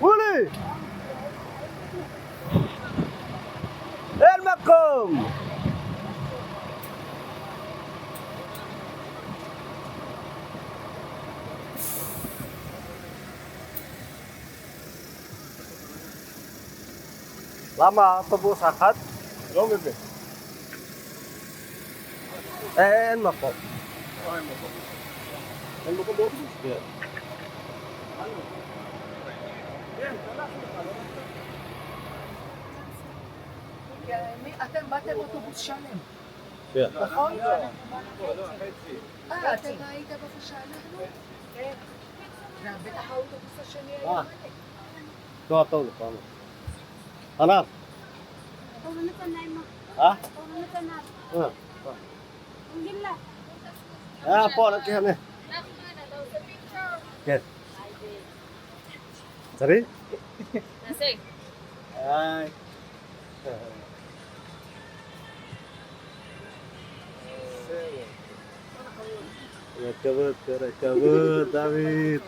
Uli! En makom! Lama autobus akhat. Lom ite. Eh, en makom. En makom. En makom bol. Ya. אתם באתם אוטובוס שלם, כן. נכון? אה, אתם הייתם איפה שאנחנו? כן. זה בטח האוטובוס השני היה אה. מלא. Tua tau le pa. Ana. Ha? Ha. Ah, po na kihane. Ke. Sorry? Nasing. Ai. Recover, recover, David.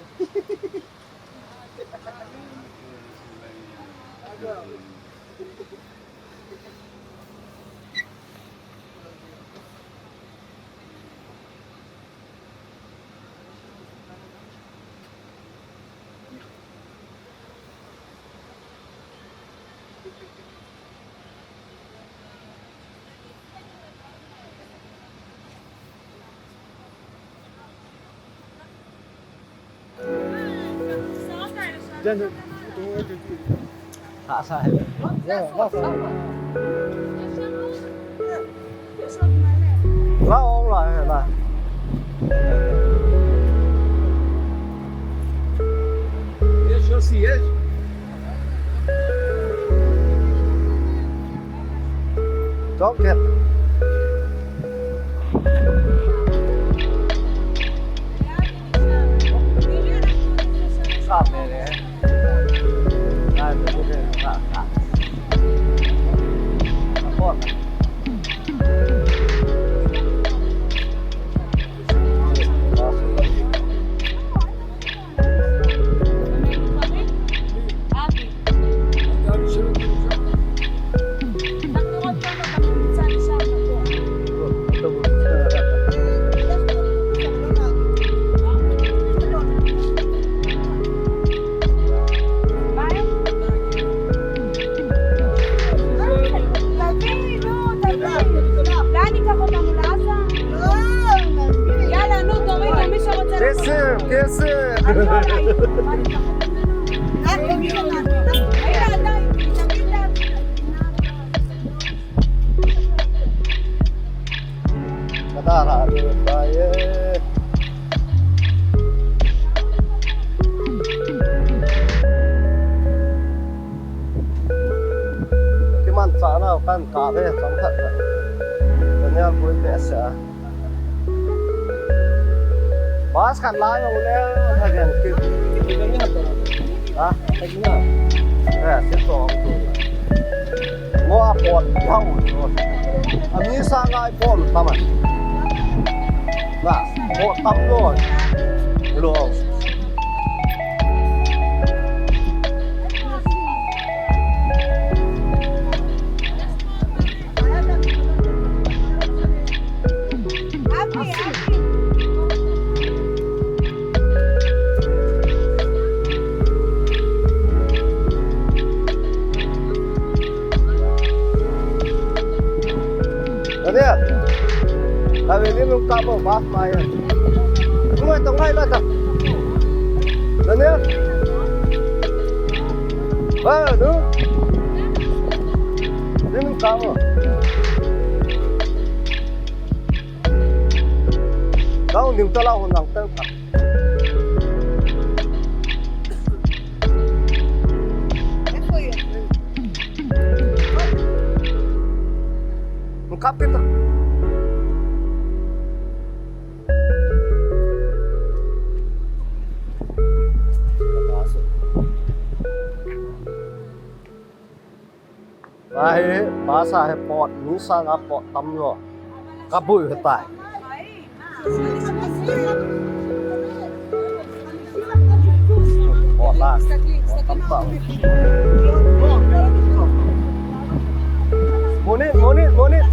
La ong la he la. Yes, you'll see it. Don't get. לאן ייקח אותנו, לעזה? יאללה, נו, תורידו, מי שרוצה לעשות. כסף, כסף. Ka da ra diu tai e. Kimanchah nau kan kap e, chomkhat. Ka nial pui behseh a. Bus khat lai jong le, thagen kit. Ha? Eh, si tong tu. Mo a pot pau. A mi sa ngai pon taman. Na, pot tam lo. Lo. Daniel, kami ni nung kamo, bas mayan. Nung itong ay lata. Daniel. Ah, no? Ni nung kamo. Kau ning tala ho nang tang ka. Nung kap kita. Ahi, bus a hi pot, mi sanga pot tam lou. Ka bui hitai. Pot la, pot tam tam. Monit, monit, monit.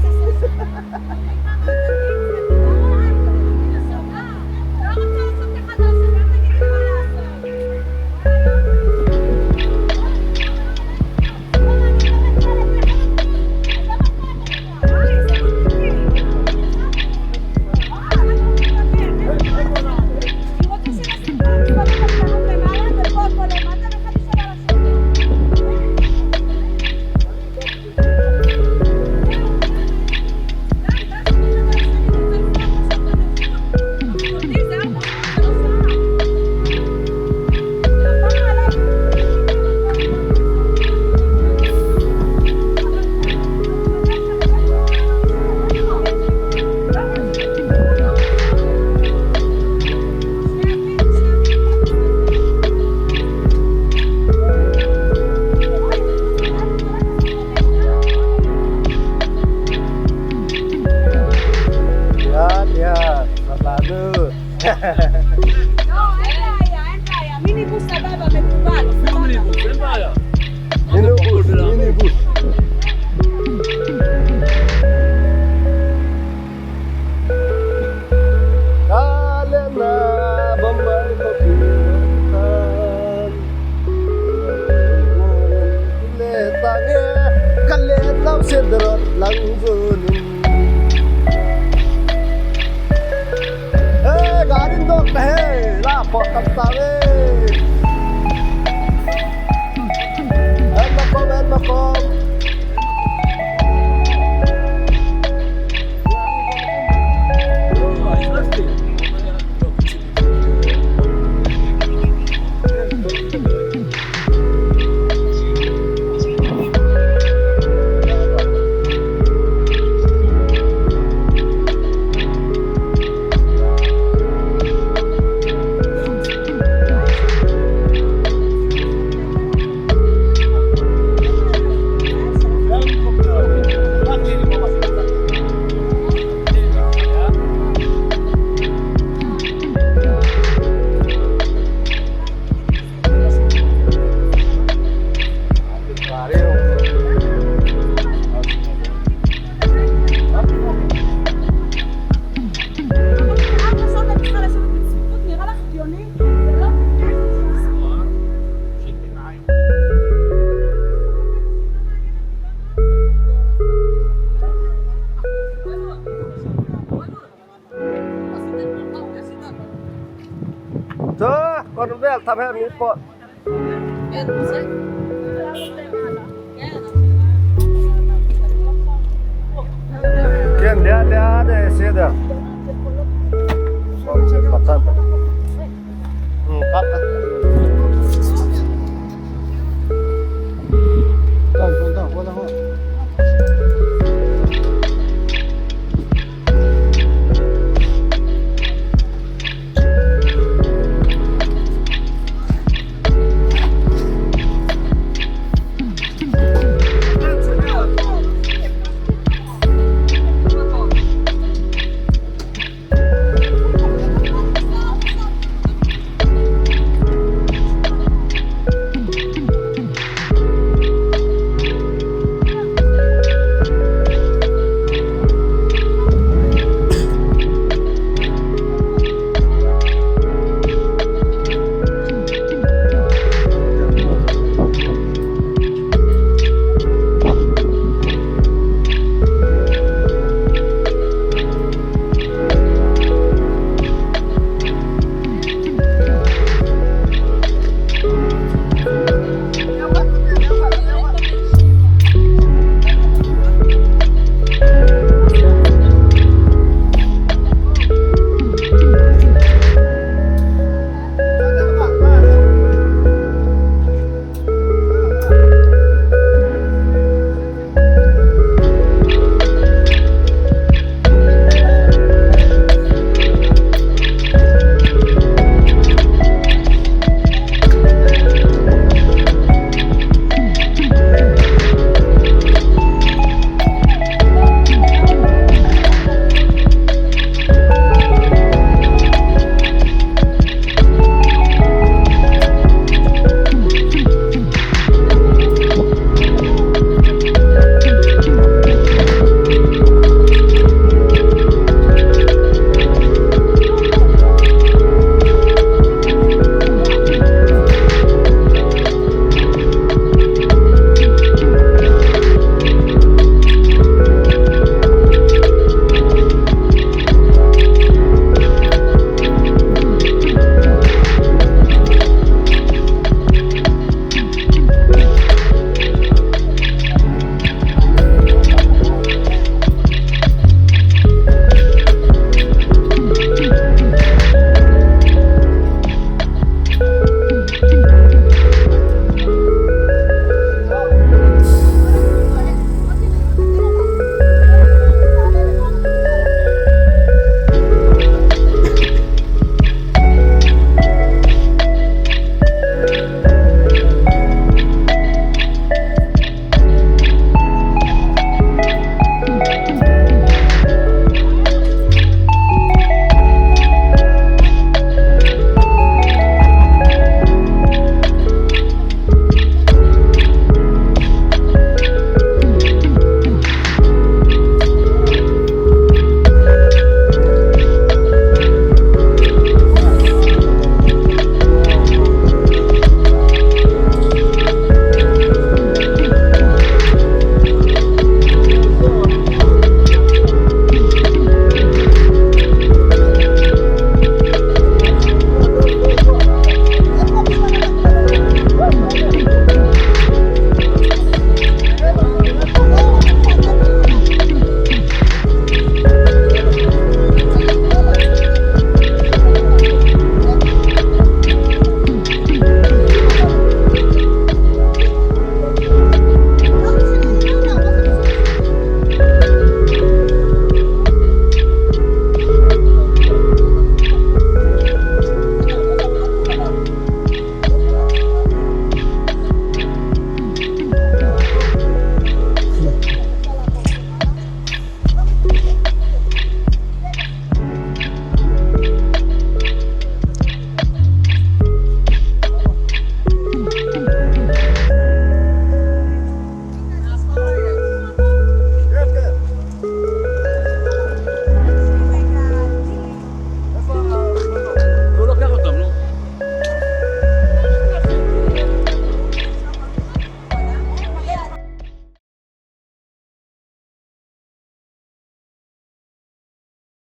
Yan, yan. Sasadu. Minibus, minibus. Kalena Bombay ko pinatan. Le tange, kale tau sedrot langzun. Hey, garin dok he, la pot tam tam e. Em makom, em makom. Toh, kon vel thap he mi pot. Ken dia dia de se da. Kon se patan. Hmm, pat.